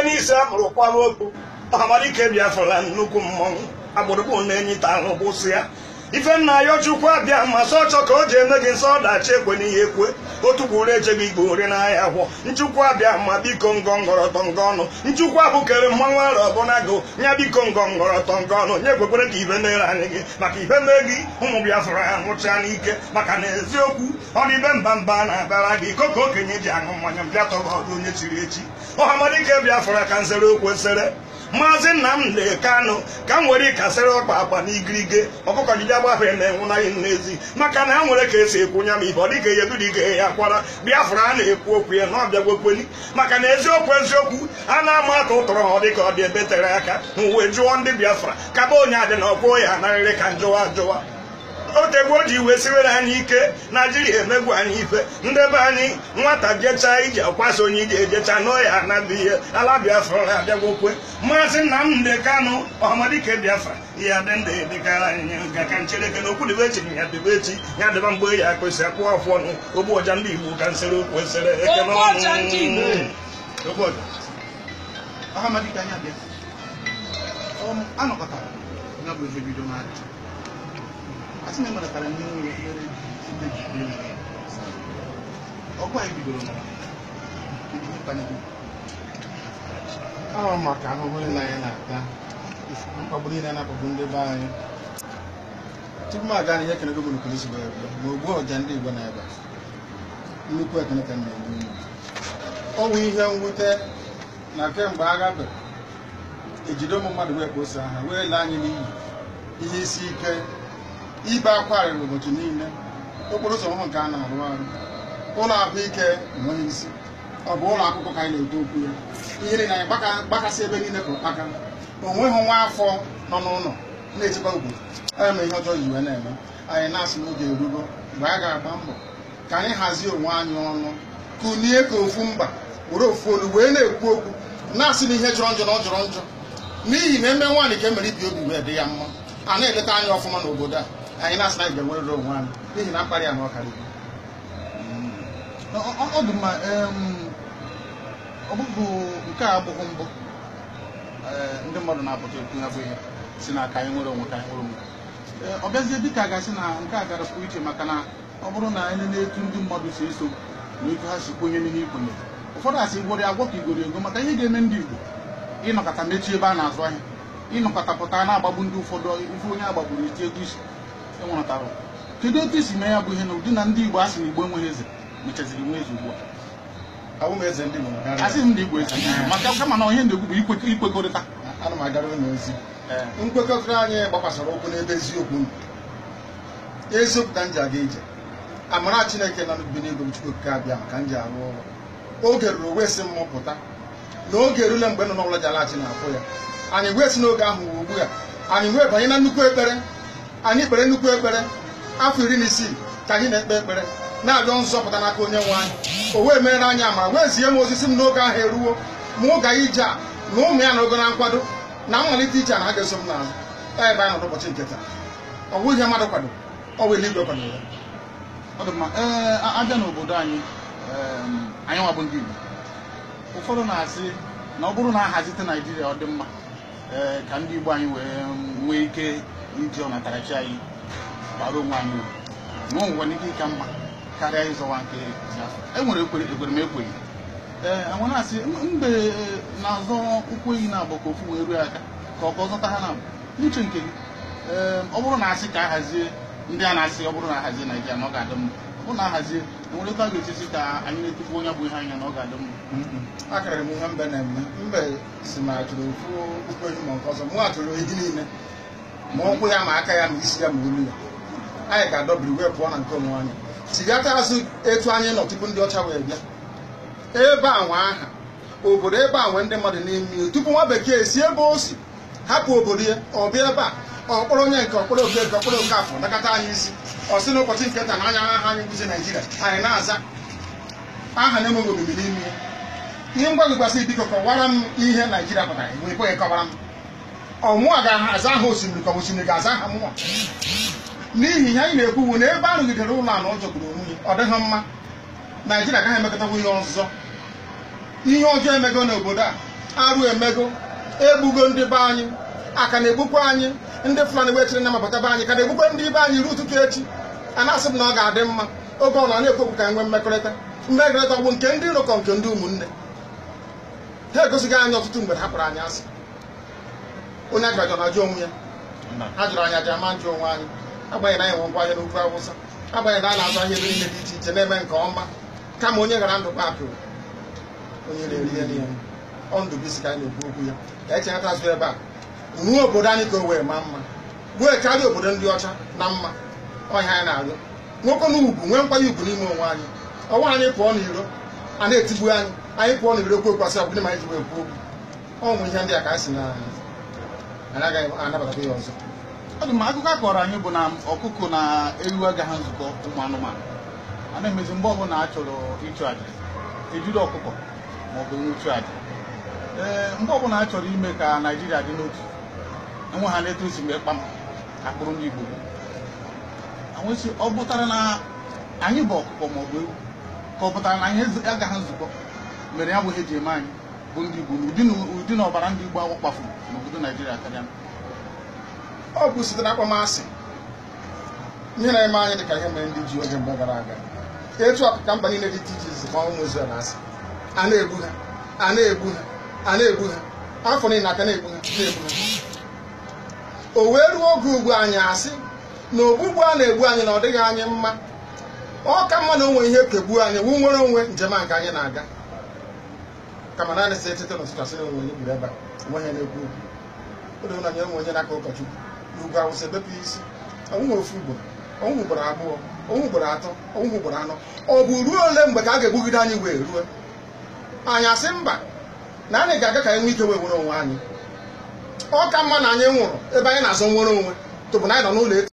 n'isi akpụrụ kwaba okwu. Ọhamadike Biafra nnukwu mmọnwụ agbụrụgbụ na-enyi ta ahụ gbụsị ya. Ife nna ya Chukwu abịa ma sọ ọchọ ka o ji eme gị nsọ ọdachi ekwe n'ihe ekwe otu gburu echeghị igbo ori n'ahịa gwọ. Nchukwu abịa ma biko ngọngọrọtọ ngọ ọnụ. Nchukwu ahụ kere mmanwụ arọ ọbụna gụ nya biko ngọngọrọtọ ngọ ọnụ nye kwekwere ka ibe mere anyị gị maka ibe mee gị ụmụ Biafra ha nwụcha n'ike maka na eziokwu ọ dị ibe mba mba na-abịara gị iko ka okenye ji aṅụ mmanya mbịa tọrọ ọdụ onye chiri echi. Ọhamadike Biafra ka nsere okwu esere Maazị Nnamdi Kanu ka m were ịkasịrị ọkpa akpa n'igirige ọkụkọ jide agbafe na-enwụnaghị n'ezi maka na ha nwere ka esi ekwu nya ma ibe ọ dịka ihe dudike ya kwara Biafra a na-ekwu okwu ya na ọbịagwokweli maka na eziokwu eziokwu a na-ama aka ụtọrọ ha ọ dịka ọ dị ebe tere aka wee jụọ ndị Biafra kaba onye adị na ọkwụ ya anarịrị ka njụwa ajụwa. Otegwu o ji wee siwere anyị ike Naijiria emegbu anyị ife ndị be anyị nwata jechaa ije ọkwasị onye ije ejecha n'ọya anabụ ihe ala Biafra abịagwokwe. Maazị Nnamdi Kanu Ọhamadike Biafra ihe adị ndị dịkara anyị nga ka nchereke na okwu dịbe echi ya dịbe echi ya dịba mgbe ya kwesị akwụ afọ ọnụ ogbu ọja ndị Igbo ka nsere okwu esere ekele ọnụ. Ọhamadike anyị abịa anọkọtara ya bụ ihe bido na-achị asị na emelatara ndị nwere mere ọgụ anyị bidoro na ahụ maka ahụhụ niile anyị na-ata mkpagbu niile na-akpagbu ndị be anyị. Tupu m aga n'ihe ekene gọvanọ polisi gwara bịa ma ogbu ọja ndị Igbo na-ebe nnukwu ekene ka m na-enye unu. Ọ bụ ihe mwute na kemgbe agha bere ejide ụmụ mmadụ wee kposa ha wee lee anyị n'iyi ihe isi ike ibe akwa rịrị ụbọchị niile okporo ụzọ ọhụrụ nke a na-arụ arụ ụlọ ahụike enweghị isi ọ bụ ụlọ akwụkwọ ka anyị na-ekwu okwu ya ihe niile anyị gbakasị ebe niile ka ụkpaka o nweghị nwa afọ nọ n'ụlọ na-echekwa obodo anyị ma ihe ọjọọ ji wee na-eme anyị na-asị n'oge erugo mgbe anyị ga-agba mbọ ka anyị hazie onwe anyị ọnụ kụnie ka ofu mba were ofu olu wee na-ekwu okwu na-asị na ihe jọrọ njọ na ọ jọrọ njọ n'ihi na eme nwaanyị ka e mere ibi obi wee dị ya mma a na-eleta anyị ọfụma n'obodo a anyị na-asị na anyị ga-enwerịrị onwe anyị n'ihi na mkparị a na ọkara ibu. Ọ dị mma. Ọ bụghị nke a abụghị mbụ ndị mmadụ na-apụta ekwu ya bụ ihe si na ka anyị nwere onwe ka anyị nwere onwe. Ọ bịazie dịka a ga-asị na nke a gara pụrụ iche maka na ọ bụrụ na anyị na-etu ndị mmadụ si eso na etu ha si kwenye n'ihe ikwenye ụfọdụ asị gwọrọ agwọ ka igoro ego maka ihe ga-eme ndị Igbo ịnọkọta mechie ebe a na-azụ ahịa ịnọkọta pụta na-agbagbu ndị ụfọdụ ife onye agbagburu iti ego isi enweratara. Kedu otu isi mee ya bụ ihe na ụdị na ndị Igbo asị na Igbo enweghị eze mechaziri nwe eze ugbu a? Asị m ndị Igbo eze maka kama na ihe ndị egwu bụ ikwekọrịta. Ana m agara ụlọ ozi nkwekọrịta anyị gbakwasara ụkwụ n'ebe eziokwu nọ. Eziokwu ka m ji aga ije amara Chineke nọ n'ubi n'igwe m Chukwu Okike abịa maka m ji arụ ọrụ. Oge ruru wee sị m pụta na oge erule mgbe nọ n'ụlọ ji alaghachi na-akwụ ya anyị wee si n'oge ahụ ugbu a anyị wee banye na nnukwu ekpere. Anyị kpere nnukwu ekpere afọ 16 ka anyị na-ekpe ekpere na-arịọ nzọpụta n'aka onye nwe anyị. O wee mere anyị amara wee zie m ozi si m n'oge ahụ eruwo ma ụga ije a na ụmụ ya na ogo na nkwado na mmalite ije a na ha ga-eso m n'azụ ebe anyị nọ n'ụbọchị nke taa. Ọ bụ ihe mmadụ kwado ọ bụ eluigwe kwadoro ya. Ọ dị mma. Ee, abịa n'obodo anyị anyị nwa bụ ndị Igbo ụfọdụ na-asị na ọ bụrụ na ahazite Naijiria ọ dị mma ka ndị Igbo anyị wee nwee ike iji ọnatarachi anyị bara onwe anyị uru na o nwere ike ịka mma karịa ịzọwa nke Biafra. E nwere ekwere m ekweghị ee enwe na-asị mbe na-azọ ụkwụ ehi na-abụ ka ofu wee ruo aka ka ọ ka ọ zọta ha na-abụ n'uche nke gị. Ee, ọ bụrụ na asị ka a hazie ndị a na-asị ọ bụrụ na ahazie Naijiria na ọ ga-adị mma ọ bụrụ na ahazie enwere etu a ga-echesi ka anyị na-etufu onye bụ ihe anya na ọ ga-adị mma. Akarịrị m ihe mbe na-eme mbe si ma chụrụ ofu ụkwụ ehi ma nke ọzọ mụ atụrụ ehi niile ma ụkwụ ya ma aka ya ma isi ya ma olu ya. Anyị ga-adọbiri wee pụọ na nke onwe anyị tighata azụ etu anyị nọ tupu ndị ọcha wee bịa ebe a nwe aha obodo ebe a nwe ndị mmadụ n'ime tupu nwa bekee si ebe o si hapụ obodo ya ọ bịa ebe a ọkpọrọ onye nke ọkpọrọ oke nke ọkpọrọ oke afọ nakọta anyị isi ọ sị n'ụbọchị nke taa na anya aha anyị bụzi Naijiria anyị na-aza aha na-enweghị omimi n'ime ya. Ihe ngwa gị gwasị biko kọwara m ihe Naijiria pụtara enwe ekweghị kọwara m ọmụa ga-aza aha osimiri ka osimiri ga-aza aha mụnwa n'ihi ihe anyị na-ekwu bụ na ebe a rụgidere ụlọ a na ọ jọgburu onwe ya ọ dịghị mma. Naijiria agaghị emekọtakwu ihe ọzọ ihe ọjọọ emego n'obodo a Arụ emego, egbugo ndị be anyị, aka na-egbukwa anyị. Ndị Fulani wee chere na mabata be anyị ka na-egbukwa ndị be anyị ruo ụtụtụ echi. A na-asị m na ọ ga-adị mma oge ọ na-ekwu okwu ka nwee mmekọrịta. Mmekọrịta ọ bụ nke ndị iro ka nke ndị ụmụnne. Ha egosighị anyị ọtụtụ mgbe ha kpọrọ anyị asị. Onye ajụrụ na-ajụ onwe ya. Ha jụrụ anyị aja ma njụ onwe anyị. Agbanyeghị na anyị nwe ngwa ahịa n'ugwu Awụsa, agbanyeghị na a na-azụ ahịa ebe niile dị iche iche na-eme nke ọma, kama onye gara ndụ kpapụrụ onye na-eri ihe niile. Ọ ndụ bụ isi ka anyị na-ekwu okwu ya. Ka anyị chenata azụ ebe a ruo obodo anyị ka o wee maa mma, ruo karịa obodo ndị ọcha na mma. Ọhịa anyị na-arịọ nwoke na ugwu, nwee nkwanye ugwu n'ime onwe anyị. Ọnwa anyị pụọ n'iro a na-etigbu anyị, anyị pụọ n'iro kwu okwu asị ọ bụrụ ma anyị ji wee kwuo okwu. Ọ bụ ihe ndị a ka anyị si na anyị agaghị anabatakwa ya ọzọ. Ọ dị mma. Akụkọ a kọrọ anyị bụ na ọkụkọ na ewu agaghị nzukọ ụmụ anụmanụ. A na-emezi mgbe ọbụla a chọrọ ịchụ àjà, ejiri ọkụkọ ma ọ bụ ewu chụọ àjà. Ee, mgbe ọbụla a chọrọ ime ka Naijiria dị n'otu, enwe ha na-etu esi mgbe kpam akpụrụ ndị Igbo. Anwesị ọ pụtara na anyị bụ ọkụkọ ma ọ bụ ewu, ka ọ pụtara na anyị agaghị nzukọ mere ya bụ ihe eji eme anyị bụ ndị Igbo n'ụdị na ọbara ndị Igbo awakpafuru n'obodo Naijiria karịa. Ọ bụ site na akpọmasị ihe na-eme anyị dị ka ihe mere ndị ji oge mgbe gara aga. Etu a ka mba niile dị iche iche si kpọọ ụmụ Izrel asị. A na-egbu ha, a na-egbu ha, a na-egbu ha, afọ niile aka na-egbu ha, na-egbu ha. O wee ruo oge ugbu anyị asị na ogbugbu a na-egbu anyị na ọ dịghị anyị mma. Ọ ka mma na o nwere ihe kegbuo anyị wu nwere onwe njem a nke anyị na-aga. Kama naanị sị etete n'ụtụtụ asị na onwe onye gburu ebe a, onwe ha na-ekwu okwu. O doro na onwe onye na-aka ụkọchukwu n'ugwu Awụsa ebepụ isi. Ọnwụ ofu ugboro, ọnwụ ugboro abụọ, ọnwụ ugboro atọ, ọnwụ ugboro anọ. Ọ bụ ruo ole mgbe ka a ga-egbugide anyị wee ruo? Anyị asị mba, na anyị ga-aga ka anyị nwee ike wee nwere onwe anyị. Ọ ka mma na anyị nwụrụ ebe anyị na-azọ nwere onwe tụbụ na anyị nọ n'ụlọ.